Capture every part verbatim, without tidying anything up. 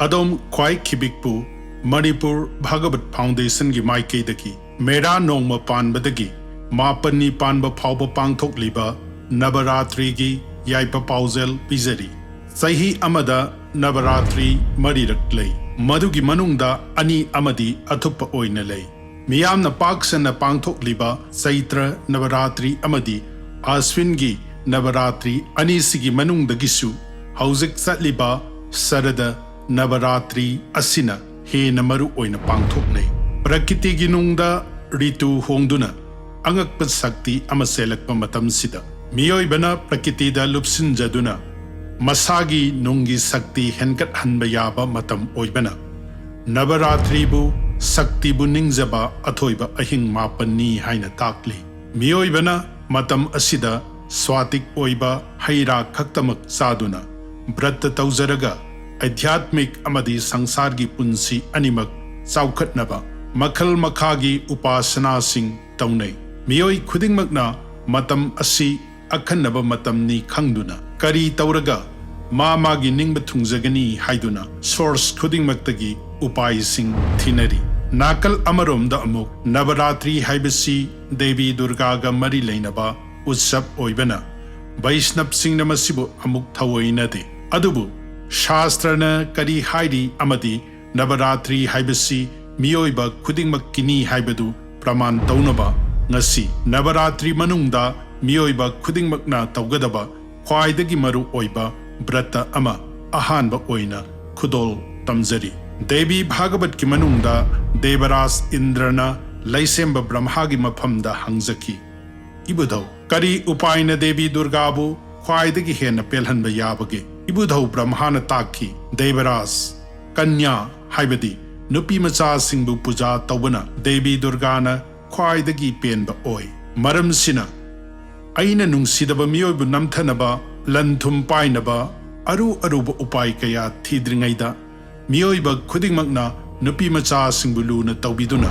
ꯑꯗꯣꯝ ꯈ꯭ꯋꯥꯏ ꯈꯤꯕꯤꯛꯄꯨ ꯃꯅꯤꯄꯨꯔ ꯚꯥꯒꯕꯠ ꯐꯥꯎꯟꯗꯦꯁꯟꯒꯤ ꯃꯥꯏꯀꯩꯗꯒꯤ ꯃꯦꯔꯥ ꯅꯣꯡꯃ ꯄꯥꯟꯕꯗꯒꯤ ꯃꯥꯄꯟꯅꯤ ꯄꯥꯟꯕ ꯐꯥꯎꯕ ꯄꯥꯡꯊꯣꯛꯂꯤꯕ ꯅꯕꯔꯥꯇ꯭ꯔꯤꯒꯤ ꯌꯥꯏꯐ ꯄꯥꯎꯖꯦꯜ ꯄꯤꯖꯔꯤ꯫ ꯆꯍꯤ ꯑꯃꯗ ꯅꯕꯔꯥꯇ꯭ꯔꯤ ꯃꯔꯤꯔꯛ ꯂꯩ꯫ ꯃꯗꯨꯒꯤ ꯃꯅꯨꯡꯗ ꯑꯅꯤ ꯑꯃꯗꯤ ꯑꯊꯨꯞꯄ ꯑꯣꯏꯅ ꯂꯩ꯫ ꯃꯤꯌꯥꯝꯅ ꯄꯥꯛ ꯁꯟꯅ ꯄꯥꯡꯊꯣꯛꯂꯤꯕ ꯆꯩꯇ꯭ꯔ ꯅꯕꯔꯥꯇ꯭ꯔꯤ ꯑꯃꯗꯤ ꯑꯁ꯭ꯋꯤꯟꯒꯤ ꯅꯕꯔꯥꯇ꯭ꯔꯤ ꯑꯅꯤꯁꯤꯒꯤ ꯃꯅꯨꯡꯗꯒꯤꯁꯨ ꯍꯧꯖꯤꯛ ꯆꯠꯂꯤꯕ ꯁꯔꯗ ꯅꯕꯔꯥꯇ꯭ꯔꯤ ꯑꯁꯤꯅ ꯍꯦꯟꯅ ꯃꯔꯨ ꯑꯣꯏꯅ ꯄꯥꯡꯊꯣꯛꯅꯩ꯫ ꯄ꯭ꯔꯀꯤꯇꯤꯒꯤ ꯅꯨꯡꯗ ꯔꯤꯇꯨ ꯍꯣꯡꯗꯨꯅ ꯑꯉꯛꯄ ꯁꯛꯇꯤ ꯑꯃ ꯆꯦꯜꯂꯛꯄ ꯃꯇꯝꯁꯤꯗ ꯃꯤꯑꯣꯏꯕꯅ ꯄ꯭ꯔꯀꯤꯇꯤꯗ ꯂꯨꯞꯁꯤꯟꯖꯗꯨꯅ ꯃꯁꯥꯒꯤ ꯅꯨꯡꯒꯤ ꯁꯛꯇꯤ ꯍꯦꯟꯒꯠꯍꯟꯕ ꯌꯥꯕ ꯃꯇꯝ ꯑꯣꯏꯕꯅ ꯅꯕꯔꯥꯇ꯭ꯔꯤꯕꯨ ꯁꯛꯇꯤꯕꯨ ꯅꯤꯡꯖꯕ ꯑꯊꯣꯏꯕ ꯑꯍꯤꯡ ꯃꯥꯄꯟꯅꯤ ꯍꯥꯏꯅ ꯇꯥꯛꯂꯤ꯫ ꯃꯤꯑꯣꯏꯕꯅ ꯃꯇꯝ ꯑꯁꯤꯗ ꯁ꯭ꯋꯥꯇꯤꯛ ꯑꯣꯏꯕ ꯍꯩ ꯔꯥ ꯈꯛꯇꯃꯛ ꯆꯥꯗꯨꯅ ꯕ꯭ꯔꯠꯇ ꯇꯧꯖꯔꯒ ꯑꯙ꯭ꯌꯥꯠꯃꯤꯛ ꯑꯃꯗꯤ ꯁꯪꯁꯥꯔꯒꯤ ꯄꯨꯟꯁꯤ ꯑꯅꯤꯃꯛ ꯆꯥꯎꯈꯠꯅꯕ ꯃꯈꯜ ꯃꯈꯥꯒꯤ ꯎꯄꯥꯁꯅꯥꯁꯤꯡ ꯇꯧꯅꯩ꯫ ꯃꯤꯑꯣꯏ ꯈꯨꯗꯤꯡꯃꯛꯅ ꯃꯇꯝ ꯑꯁꯤ ꯑꯈꯟꯅꯕ ꯃꯇꯝꯅꯤ ꯈꯪꯗꯨꯅ ꯀꯔꯤ ꯇꯧꯔꯒ ꯃꯥ ꯃꯥꯒꯤ ꯅꯤꯡꯕ ꯊꯨꯡꯖꯒꯅꯤ ꯍꯥꯏꯗꯨꯅ ꯁꯣꯔꯁ ꯈꯨꯗꯤꯡꯃꯛꯇꯒꯤ ꯎꯄꯥꯏꯁꯤꯡ ꯊꯤꯅꯔꯤ꯫ ꯅꯥꯀꯜ ꯑꯃꯔꯣꯝꯗ ꯑꯃꯨꯛ ꯅꯕꯔꯥꯇ꯭ꯔꯤ ꯍꯥꯏꯕꯁꯤ ꯗꯦꯕꯤ ꯗꯨꯔꯒꯥꯒ ꯃꯔꯤ ꯂꯩꯅꯕ ꯎꯠꯁꯕ ꯑꯣꯏꯕꯅ ꯕꯩꯁꯅꯕꯁꯤꯡꯅ ꯃꯁꯤꯕꯨ ꯑꯃꯨꯛ ꯊꯑꯣꯏꯅꯗꯦ꯫ ꯑꯗꯨꯕꯨ ꯁꯥꯁꯇ꯭ꯔꯅ ꯀꯔꯤ ꯍꯥꯏꯔꯤ ꯑꯃꯗꯤ ꯅꯕꯔꯥꯇ꯭ꯔꯤ ꯍꯥꯏꯕꯁꯤ ꯃꯤꯑꯣꯏꯕ ꯈꯨꯗꯤꯡꯃꯛꯀꯤꯅꯤ ꯍꯥꯏꯕꯗꯨ ꯄ꯭ꯔꯃꯥꯟ ꯇꯧꯅꯕ ꯉꯁꯤ ꯅꯕꯔꯥꯇ꯭ꯔꯤ ꯃꯅꯨꯡꯗ ꯃꯤꯑꯣꯏꯕ ꯈꯨꯗꯤꯡꯃꯛꯅ ꯇꯧꯒꯗꯕ ꯈ꯭ꯋꯥꯏꯗꯒꯤ ꯃꯔꯨ ꯑꯣꯏꯕ ꯕ꯭ꯔꯇ ꯑꯃ ꯑꯍꯥꯟꯕ ꯑꯣꯏꯅ ꯈꯨꯗꯣꯜ ꯇꯝꯖꯔꯤ꯫ ꯗꯦꯕꯤ ꯚꯥꯒꯕꯠꯀꯤ ꯃꯅꯨꯡꯗ ꯗꯦꯕꯔꯥꯖ ꯏꯟꯗ꯭ꯔꯅ ꯂꯩꯁꯦꯝꯕ ꯕ꯭ꯔꯍꯃꯥꯒꯤ ꯃꯐꯝꯗ ꯍꯪꯖꯈꯤ, "ꯏꯕꯨꯙꯧ, ꯀꯔꯤ ꯎꯄꯥꯏꯅ ꯗꯦꯕꯤ ꯗꯨꯔꯒꯥꯕꯨ ꯈ꯭ꯋꯥꯏꯗꯒꯤ ꯍꯦꯟꯅ ꯄꯦꯜꯍꯟꯕ ꯌꯥꯕꯒꯦ?" ꯏꯕꯨꯙꯧ ꯕ꯭ꯔꯍꯃꯥꯅ ꯇꯥꯛꯈꯤ, "ꯗꯦꯕꯔꯥꯖ, ꯀꯟꯌꯥ ꯍꯥꯏꯕꯗꯤ ꯅꯨꯄꯤ ꯃꯆꯥꯁꯤꯡꯕꯨ ꯄꯨꯖꯥ ꯇꯧꯕꯅ ꯗꯦꯕꯤ ꯗꯨꯔꯒꯥꯅ ꯈ꯭ꯋꯥꯏꯗꯒꯤ ꯄꯦꯟꯕ ꯑꯣꯏ꯫ ꯃꯔꯝꯁꯤꯅ ꯑꯩꯅ ꯅꯨꯡꯁꯤꯗꯕ ꯃꯤꯑꯣꯏꯕ ꯅꯝꯊꯅꯕ, ꯂꯟ ꯊꯨꯝ ꯄꯥꯏꯅꯕ ꯑꯔꯨ ꯑꯔꯨꯕ ꯎꯄꯥꯏ ꯀꯌꯥ ꯊꯤꯗ꯭ꯔꯤꯉꯩꯗ ꯃꯤꯑꯣꯏꯕ ꯈꯨꯗꯤꯡꯃꯛꯅ ꯅꯨꯄꯤ ꯃꯆꯥꯁꯤꯡꯕꯨ ꯂꯨꯅ ꯇꯧꯕꯤꯗꯨꯅ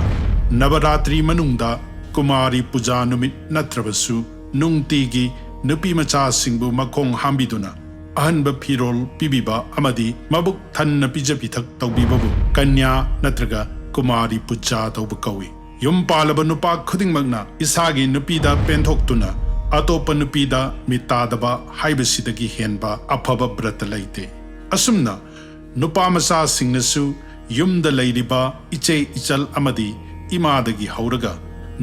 ꯅꯕꯔꯥꯇ꯭ꯔꯤ ꯃꯅꯨꯡꯗ ꯀꯨꯃꯥꯔꯤ ꯄꯨꯖꯥ ꯅꯨꯃꯤꯠ ꯅꯠꯇ꯭ꯔꯕꯁꯨ ꯅꯨꯡꯇꯤꯒꯤ ꯅꯨꯄꯤ ꯃꯆꯥꯁꯤꯡꯕꯨ ꯃꯈꯣꯡ ꯍꯥꯝꯕꯤꯗꯨꯅ ꯑꯍꯟꯕ ꯐꯤꯔꯣꯜ ꯄꯤꯕꯤꯕ ꯑꯃꯗꯤ ꯃꯕꯨꯛ ꯊꯟꯅ ꯄꯤꯖ ꯄꯤꯊꯛ ꯇꯧꯕꯤꯕꯕꯨ ꯀꯟꯌꯥ ꯅꯠꯇ꯭ꯔꯒ ꯀꯨꯃꯥꯔꯤ ꯄꯨꯖꯥ ꯇꯧꯕ ꯀꯧꯏ꯫ ꯌꯨꯝ ꯄꯥꯜꯂꯕ ꯅꯨꯄꯥ ꯈꯨꯗꯤꯡꯃꯛꯅ ꯏꯁꯥꯒꯤ ꯅꯨꯄꯤꯗ ꯄꯦꯟꯊꯣꯛꯇꯨꯅ ꯑꯇꯣꯞꯄ ꯅꯨꯄꯤꯗ ꯃꯤꯠ ꯇꯥꯗꯕ ꯍꯥꯏꯕꯁꯤꯗꯒꯤ ꯍꯦꯟꯕ ꯑꯐꯕ ꯕ꯭ꯔꯇ ꯂꯩꯇꯦ꯫ ꯑꯁꯨꯝꯅ ꯅꯨꯄꯥ ꯃꯆꯥꯁꯤꯡꯅꯁꯨ ꯌꯨꯝꯗ ꯂꯩꯔꯤꯕ ꯏꯆꯦ ꯏꯆꯜ ꯑꯃꯗꯤ ꯏꯃꯥꯗꯒꯤ ꯍꯧꯔꯒ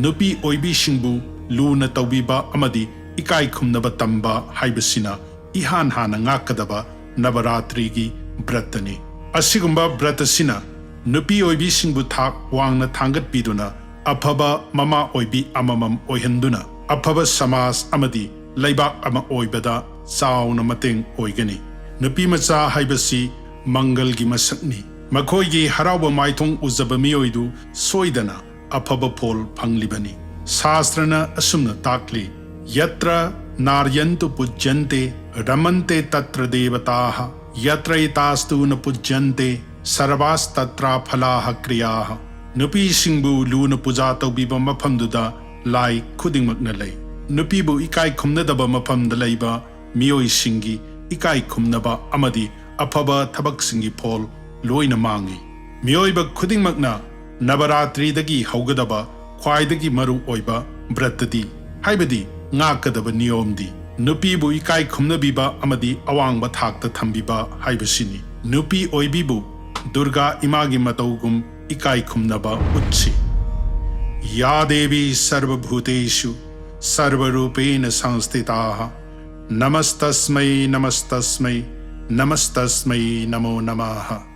ꯅꯨꯄꯤ ꯑꯣꯏꯕꯤꯁꯤꯡꯕꯨ ꯂꯨꯅ ꯇꯧꯕꯤꯕ ꯑꯃꯗꯤ ꯏꯀꯥꯏ ꯈꯨꯝꯅꯕ ꯇꯝꯕ ꯍꯥꯏꯕꯁꯤꯅ ꯏꯍꯥꯟ ꯍꯥꯟꯅ ꯉꯥꯛꯀꯗꯕ ꯅꯕꯔꯥꯇ꯭ꯔꯤꯒꯤ ꯕ꯭ꯔꯇꯅꯤ꯫ ꯑꯁꯤꯒꯨꯝꯕ ꯕ꯭ꯔꯇꯁꯤꯅ ꯅꯨꯄꯤ ꯑꯣꯏꯕꯤꯁꯤꯡꯕꯨ ꯊꯥꯛ ꯋꯥꯡꯅ ꯊꯥꯡꯒꯠꯄꯤꯗꯨꯅ ꯑꯐꯕ ꯃꯃꯥ ꯑꯣꯏꯕꯤ ꯑꯃꯃꯝ ꯑꯣꯏꯍꯟꯗꯨꯅ ꯑꯐꯕ ꯁꯃꯥꯖ ꯑꯃꯗꯤ ꯂꯩꯕꯥꯛ ꯑꯃ ꯑꯣꯏꯕꯗ ꯆꯥꯎꯅ ꯃꯇꯦꯡ ꯑꯣꯏꯒꯅꯤ꯫ ꯅꯨꯄꯤ ꯃꯆꯥ ꯍꯥꯏꯕꯁꯤ ꯃꯪꯒꯜꯒꯤ ꯃꯁꯛꯅꯤ꯫ ꯃꯈꯣꯏꯒꯤ ꯍꯔꯥꯎꯕ ꯃꯥꯏꯊꯣꯡ ꯎꯖꯕ ꯃꯤꯑꯣꯏꯗꯨ ꯁꯣꯏꯗꯅ ꯑꯐꯕ ꯐꯣꯜ ꯐꯪꯂꯤꯕꯅꯤ꯫ ꯁꯥꯁ꯭ꯇ꯭ꯔꯅ ꯑꯁꯨꯝꯅ ꯇꯥꯛꯂꯤ, "ꯌꯇ꯭ꯔ ꯅꯥꯔꯌꯟꯇꯨ ꯄꯨꯖ꯭ꯌꯟꯇꯦ ꯔꯃꯟꯇꯦ ꯇꯇ꯭ꯔ ꯗꯦꯕꯇꯥꯍ, ꯌꯇ꯭ꯔꯩꯇꯥꯁꯇꯨ ꯅ ꯄꯨꯖ꯭ꯌꯟꯇꯦ ꯁꯔꯕꯥꯁꯇꯇ꯭ꯔꯥ ꯐꯂꯥꯍ ꯀ꯭ꯔꯤꯌꯥꯍ"꯫ ꯅꯨꯄꯤꯁꯤꯡꯕꯨ ꯂꯨꯅ ꯄꯨꯖꯥ ꯇꯧꯕꯤꯕ ꯃꯐꯝꯗꯨꯗ ꯂꯥꯏ ꯈꯨꯗꯤꯡꯃꯛꯅ ꯂꯩ꯫ ꯅꯨꯄꯤꯕꯨ ꯏꯀꯥꯏ ꯈꯨꯝꯅꯗꯕ ꯃꯐꯝꯗ ꯂꯩꯕ ꯃꯤꯑꯣꯏꯁꯤꯡꯒꯤ ꯏꯀꯥꯏ ꯈꯨꯝꯅꯕ ꯑꯃꯗꯤ ꯑꯐꯕ ꯊꯕꯛꯁꯤꯡꯒꯤ ꯐꯣꯜ ꯂꯣꯏꯅ ꯃꯥꯡꯏ꯫ ꯃꯤꯑꯣꯏꯕ ꯈꯨꯗꯤꯡꯃꯛꯅ ꯅꯕꯔꯥꯇ꯭ꯔꯤꯗꯒꯤ ꯍꯧꯒꯗꯕ ꯈ꯭ꯋꯥꯏꯗꯒꯤ ꯃꯔꯨ ꯑꯣꯏꯕ ꯕ꯭ꯔꯇꯗꯤ, ꯍꯥꯏꯕꯗꯤ ꯉꯥꯛꯀꯗꯕ ꯅꯤꯌꯣꯝꯗꯤ, ꯅꯨꯄꯤꯕꯨ ꯏꯀꯥꯏ ꯈꯨꯝꯅꯕꯤꯕ ꯑꯃꯗꯤ ꯑꯋꯥꯡꯕ ꯊꯥꯛꯇ ꯊꯝꯕꯤꯕ ꯍꯥꯏꯕꯁꯤꯅꯤ꯫ ꯅꯨꯄꯤ ꯑꯣꯏꯕꯤꯕꯨ ꯗꯨꯔꯒꯥ ꯏꯃꯥꯒꯤ ꯃꯇꯧꯒꯨꯝ ꯏꯀꯥꯏ ꯈꯨꯝꯅꯕ ꯎꯠꯁꯤ꯫ "ꯌꯥ ꯗꯦꯕꯤ ꯁꯔꯕꯚꯨꯇꯦꯁꯨ ꯁꯔꯕꯔꯨꯄꯦꯅ ꯁꯪꯁ꯭ꯊꯤꯇꯥ, ꯅꯃꯁꯇꯁꯃꯩ ꯅꯃꯁꯇꯁꯃꯩ ꯅꯃꯁꯇꯁꯃꯩ ꯅꯃꯣ ꯅꯃ"꯫